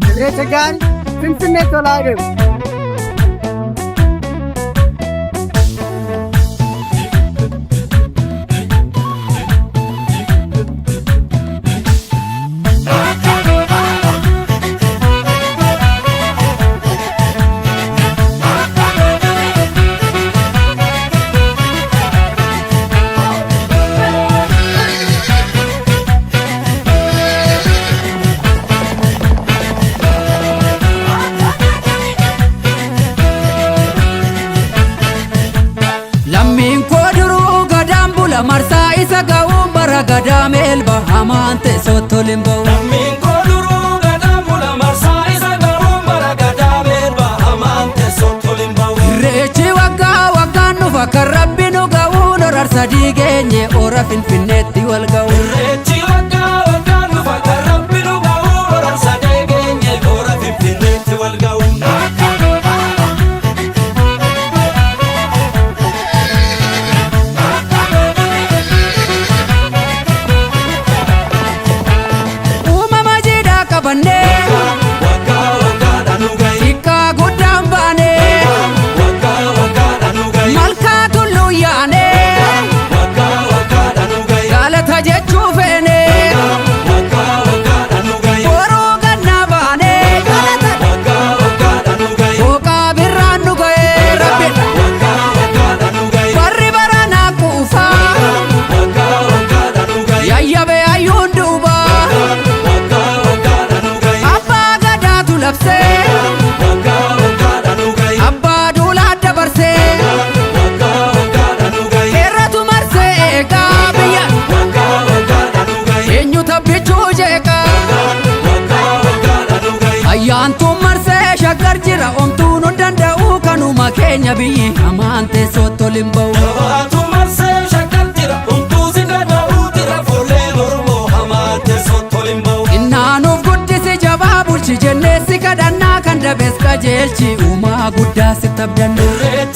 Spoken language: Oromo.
Irreecha gaarii Finfinnee tolaa deemu. Lammiin koo duruu gadaan bula marsaa isa ga'uun bara gadaa meelba hamaan teessoo tolin ba'u. Lammiin koo duruu gadaan bula marsaa isa ga'uun bara gadaa meelba hamaan teessoo tolin ba'u. Irreechi waggaa waggaan dhufa kan rabbi nu ga'uun horar sadii geenye ora Finfinneetti wal ga'u. Irreechi waggaa waggaan dhufa kan rabbi nu ga'uun horar sadee geenye hora Finfinneetti wal ga'u. Uumama jiidhaa qabannee Waggaa waggaadhaan nu ga'i. xiqqaa guddaan baanee Waggaa waggaadhaan nu ga'i. malkaa tulluu yaanee Waggaa waggaadhaan nu ga'i. galata jechuu feenee Waggaa waggaadhaan nu ga'i. boruu gannaa baanee galata Waggaa waggaadhaan nu ga'i. booqaa birraan nu ga'ee rabbi Waggaa waggaadhaan nu ga'i. barri baranaa quufaa Waggaa waggaadhaan nu ga'i. yayyabe hayyuun duubaa Waggaa waggaadhaan nu ga'i. abbaa gadaatu labsee Waggaa waggaadhaan nu ga'i. abbaa duulaa dabarsee Waggaa waggaadhaan nu ga'i. heerratu marsee eegaa biyya Waggaa waggaadhaan nu ga'i. eenyu tabbichuu jeeqaa Waggaa waggaadhaan nu ga'i. ayyaantuun marsee shaggar jira omtuu nu danda'u kanuma keenya biyyi hamaan teessoo tolin ba'u. Jabaatu marsee shakkal jira homtuu si danda'uu jira fuulleen Oromoo hamaa teessoo tolin ba'u. Innaanuuf guddisi jabaa bulchi jennee si kadhannaa kan dabees qajeelchi uumaa guddaa si tabdannu. Irreechi